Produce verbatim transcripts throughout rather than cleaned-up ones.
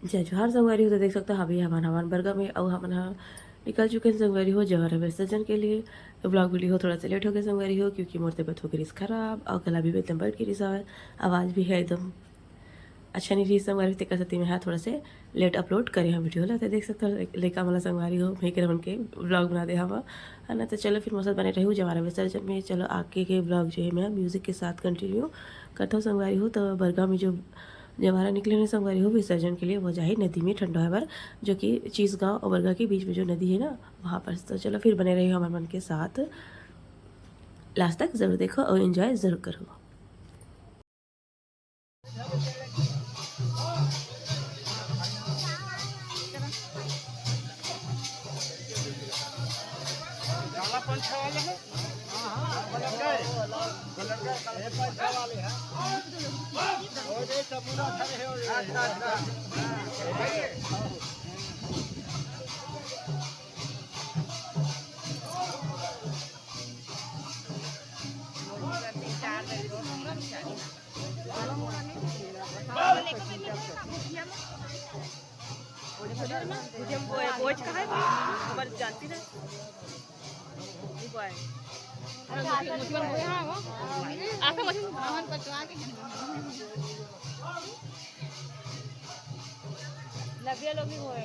जय जोहार संगवारी हो, तो देख सकता हवे हमन, हमन बरगा में, अउ हमन ह निकल चुके हैं संगवारी हो जवारा विसर्जन के लिए। तो vlog video हो थोड़ा सा late हो गया संगवारी हो, क्योंकि मोर तबीयत हो गई खराब और गला भी एकदम बड़ गिरिस हवय, आवाज़ भी है एकदम अच्छा नहीं रही संगवारी, तेकर सेती मैं हा थोड़ा से late upload करे हम video ला। तो देख सकता हो लइका मन ला संगवारी हो, मैं करे मन के vlog बना दे हवा, है ना। तो चलो फिर मोर साथ बने रही जवारा विसर्जन में। चलो आगे के vlog जो है मैं music के साथ continue करता हूँ संगवारी हो। तो बरगा में जो जवारा निकले हैं संगवारी हो विसर्जन के लिए, वो जाही नदी में ठंडा होए बर, जो कि चीसगांव और बरगा के बीच में जो नदी है ना, वहाँ पर। तो चलो फिर बने रहिए हमारे मन के साथ, last तक जरूर देखो और enjoy जरूर करो। मुझे बोझ कहाँ है? हमारे जानती ना। वो है। आका मत। नदिया लोग भी हुए।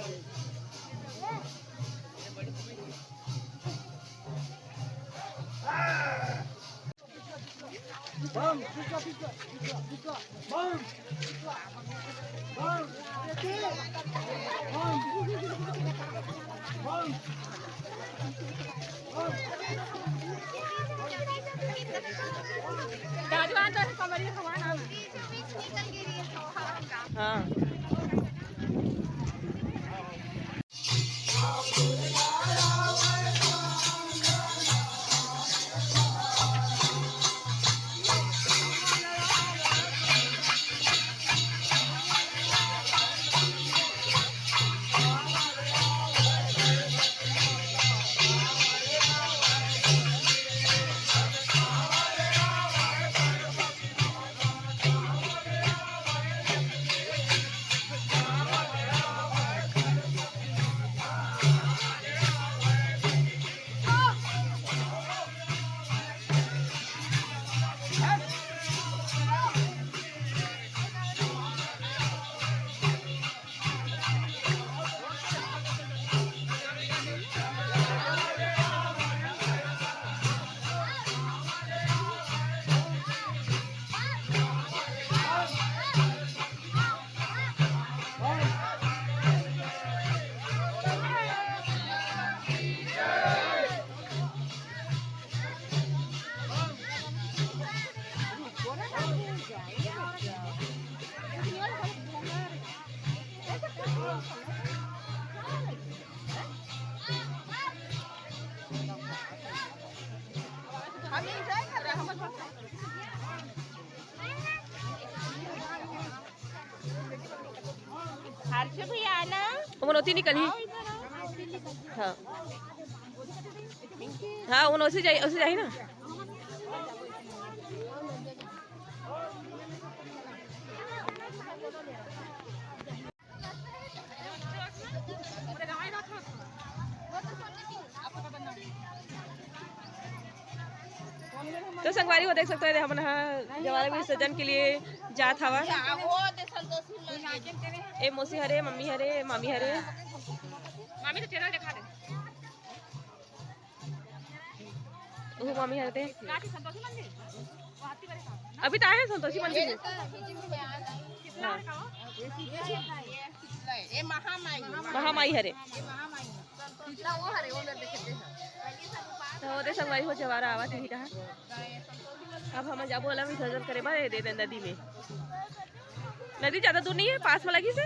हाँ। हर्षु भैया आना। वो मनोती निकली। हाँ। हाँ, वो उसी जाई, उसी जाई ना। तो संगवारी हो देख सकते हो, हमन ह जवारा विसर्जन के लिए जात हवा। ए मौसी हरे, मम्मी हरे, मामी हरे। मामी तो चेहरा दिखा दे। ओहो मामी हरे ते। अभी तो आए हैं संतोषी मंदिर में। हाँ। ए महामाई। महामाई हरे। तो ओदे संगवारी हो जवारा आवत ही रहा। अब हम जाबो ओला विसर्जन करे बर दे दे नदी में। नदी ज्यादा दूर नहीं है, पास में लगी से।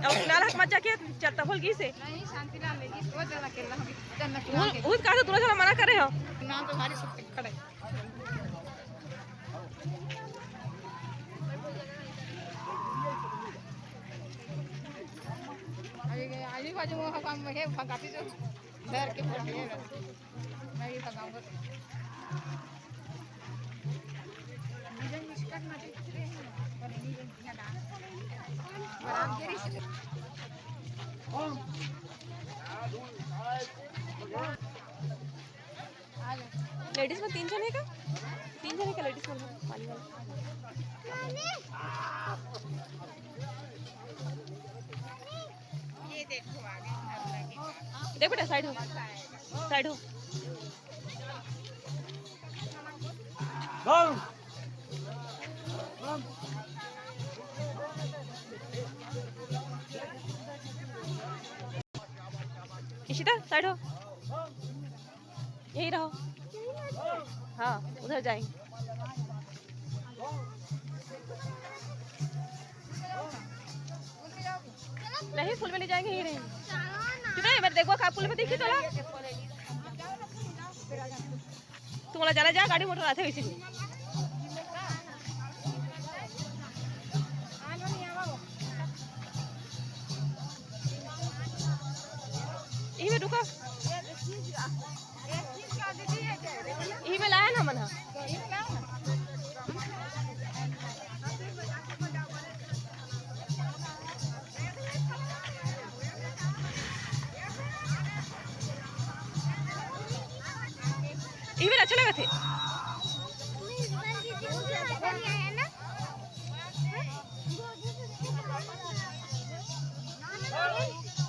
अब फिलहाल हक मत जाके चलता भूल गई से। नहीं, शांति लाल लेगी, वो जना के हम जन्नत वो, के। वो कहा तो दोनों जना मना करे हो। ना, तुम्हारी सब खड़ा है। अरे, अरे, बाजू वो हम है, भगाती जो घर के पूरा है। मैं भी भगाऊंगा। लेडीज में तीन जने का, तीन जने का लेडीज में पानी वाला। ये देखो, आगे घर लगे। देख बेटा, साइड हो, साइड हो। इशिता, साइड हो, यही रहो। हाँ, उधर जाएंगे। नहीं, फूल में नहीं जाएंगे, यही रहेंगे। किधर है? मैं देखो, कहाँ फूल में देखी तोला। तुम्हारा जाना जा, गाड़ी मोटर आते वैसे भी। यही में रुका। इही में लाया ना मन ह। इही में अच्छा लगत हे।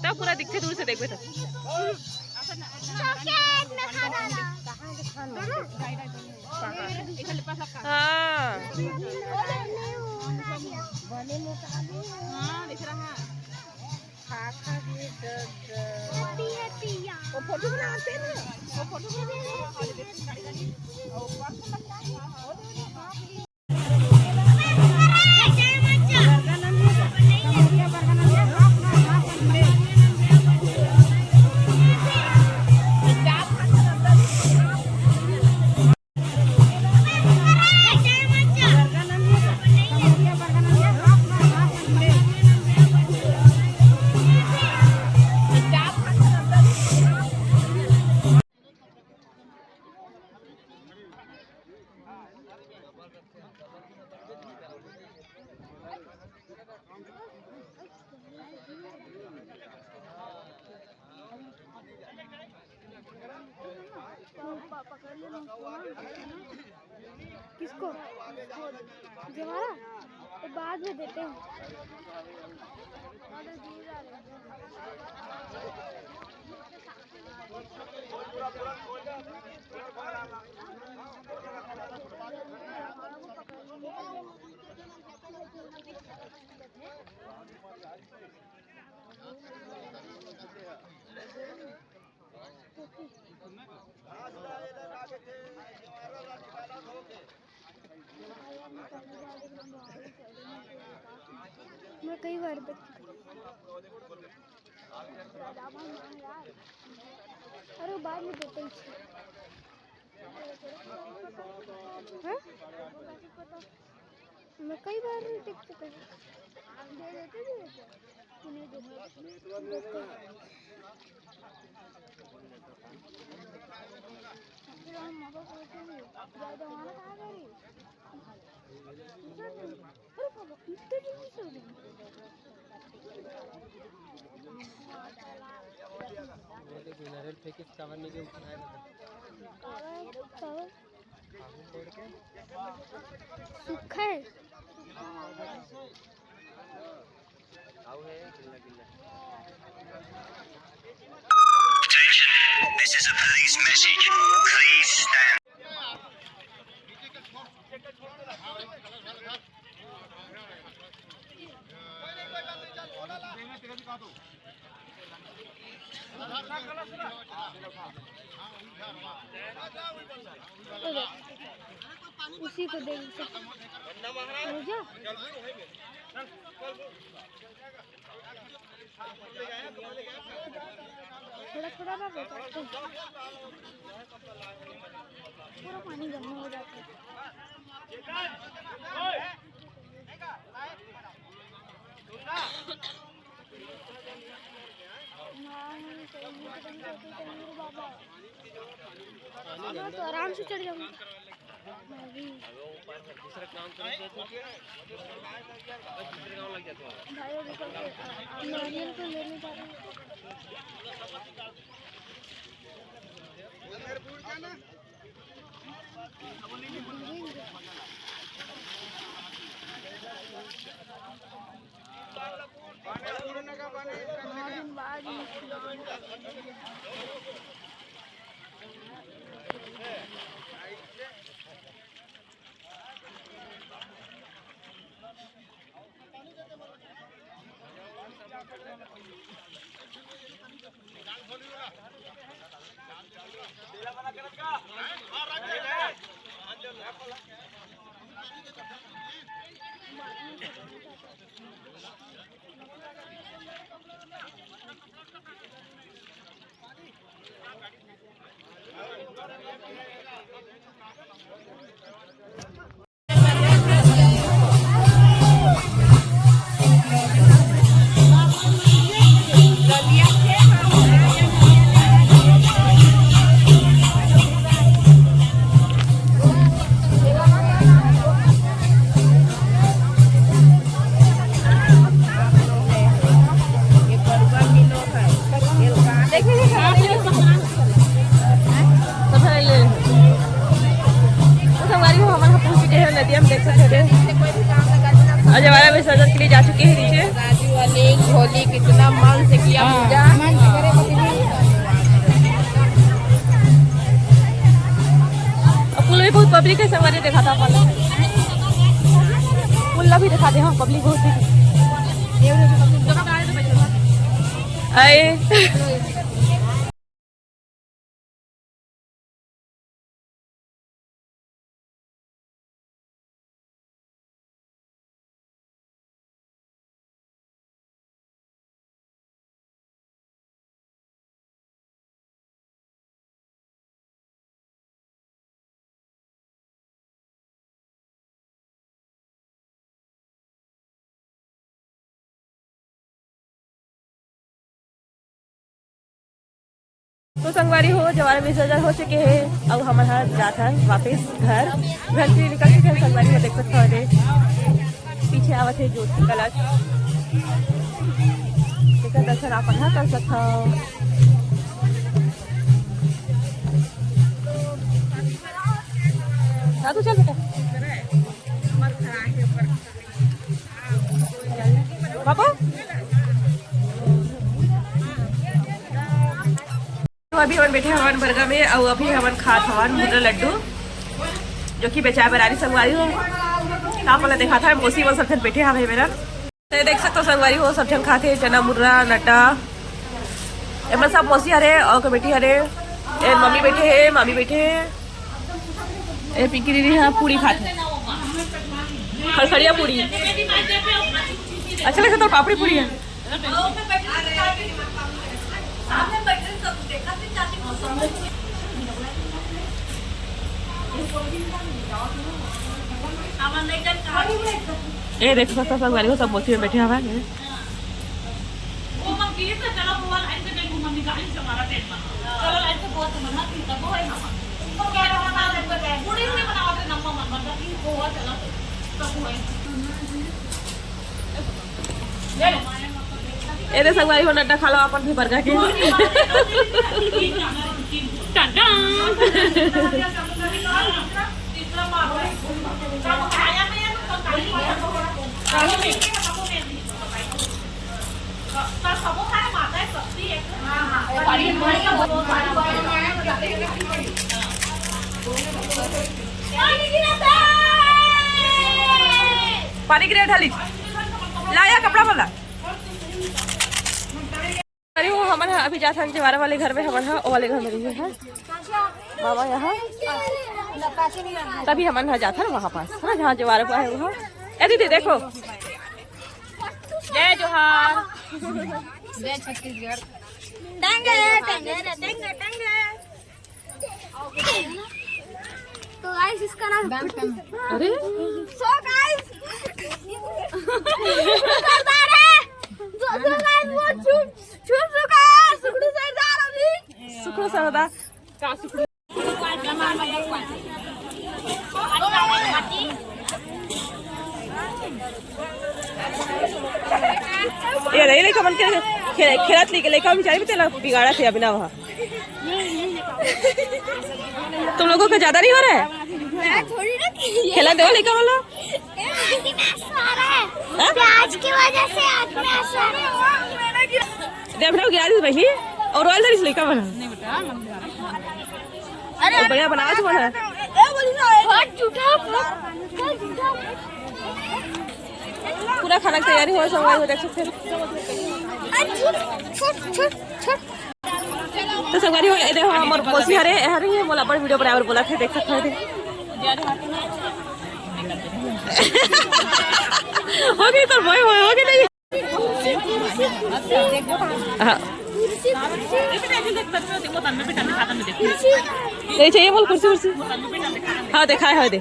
तब पूरा दिखथे दूर से देखबे त। चॉकलेट में खा डाला। हाँ। हाँ, दिख रहा है। हैप्पी, हैप्पी यार। वो फोटो बनाते हैं ना, वो फोटो बनाते हैं। किसको? जवारा? तो बाद में देते हैं। मैं कई बार देख चुकी हूँ। अरे, वो बाद में देते हैं। हाँ? मैं कई बार टिक चुका हूँ। दे देते भी हैं। तू नहीं देते। देते हैं। फिर हम मदद करते हैं। ज़्यादा वहाँ कहाँ करें? अरे बाबा, इतने जल्दी से हो गया। वो देखो, नारियल फेंके, कवर नहीं गया, उठाया था। Cover, cover. सूखा है। Attention, this is a police message. Please stand. उसी को दे दीजिए। हो गया? थोड़ा थोड़ा ना बेटा, पूरा पानी जमा हो जाता है। हाँ, हाँ, सही में तो बंद करते तंदूर बाबा। हाँ, तो आराम से चढ़ जाऊंगा। मैं भी। दूसरा काम करो तो दूसरे गाँव लग जाते हो। भाई, अभी तो नारियल तो लेने जा रहे हैं। तो संगवारी हो, हमन ह पहुंच चुके हैं नदिया में, देख सकते हैं। और जवारा विसर्जन के लिए जा चुके हैं नीचे। राजू वाली झोली कितना मन से किया हाँ, पूजा। मन से करे बकरी। और पुल भी बहुत पब्लिक है, संगवारी देखा था अपन। पुल ला भी दिखा दे, हाँ, पब्लिक बहुत है। आए। तो संगवारी हो, जवारा विसर्जन हो चुके हे, अब हमन ह जात हन वापस घर। घर से निकल चुके हैं संगवारी हो, देख सकते हो रे, पीछे आवत हे ज्योति कलश, तेकर दर्शन आप मन ह कर सकत हव। दादू चल बेटा। बाबू। तो अभी हमन बैठे हवन बरगा में, अउ अभी हमन खात हवन मुर्रा लड्डू, जो कि बेचाय बर आरी संगवारी हो। का पहले देखा था, मौसी मन सब झन बैठे हवे मेरा। तो ये देख सकते हो संगवारी हो, सब झन खाते चना मुर्रा नट्टा, एमन सब मौसी हरे और बेटी हरे, ए मम्मी बैठे हे, मामी बैठे हे। ए पिंकी दीदी ह पूरी खात हे, खड़खड़िया पूरी। अच्छा लगता तो पापड़ी पूरी है। ए देख सकते हो संगवारी हो, सब मौसी में बैठे हवा है। वो मन की तो चलो वो वाला ऐसे देखो मन निकाल से हमारा पेट में। चलो ऐसे बहुत मन की तब वो है ना। तो क्या रहा ना, बूढ़ी हुई बनावत है नम्मा मन, मतलब कि वो हुआ चलो, सब हुआ है। ले लो। ए दे संगवारी हो, नट्टा खा लो अपन भी बरगा के। टन टन। तीसरा मारो। पानी गिरे ढाली। ला या कपड़ा वाला। अरे वो हमन ह अभी जाथन जवारा वाले घर में, हमन ह ओ वाले घर में रहिए हैं। मामा यहाँ तभी हमन ह जाथन वहाँ पास, है ना, जहाँ जवारा पास है वहाँ। ए दीदी देखो, जय जोहार। जय छत्तीसगढ़। टंगे, टंगे, टंगे, टंगे। तो गाइस, इसका नाम अरे। So गाइस, सरदार है। So, so गाइस, वो छुप, छुप चुका है सुखड़ू सरदार अभी। सुखड़ू सरदार का सुखड़ू। ये रही लइका मन के खे-, खेलत लइका, लइका बिचारी भी तेला बिगाड़ा थे अभी ना वहाँ। तुम लोगों का ज्यादा नहीं हो रहा है? खेला दो लइका वाला। हाँ? प्याज की वजह से आँख में असर। देख रहे हो गिरा दी बहनी और ऑयल दे लइका बना। अरे बढ़िया बनावत हो ना। बहुत झूठा, बहुत झूठा। पूरा खाना के तैयारी हो, सब हो, देख सकते हैं। अरे झूठ, झूठ, झूठ, झूठ। तो संगवारी हो, ए देखो हमर मौसी हरे, हरे ये मोला अपन वीडियो बनाए बर बोला थे, देख सकते हो। हो गई तो भाई, हो गई नहीं। हाँ। नहीं चाहिए बोल कुर्सी उर्सी। हाँ, दिखाए, हाँ, दे।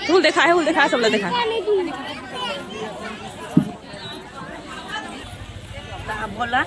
तू दिखाए, वो दिखाए, सब लोग दिखाए। बोला।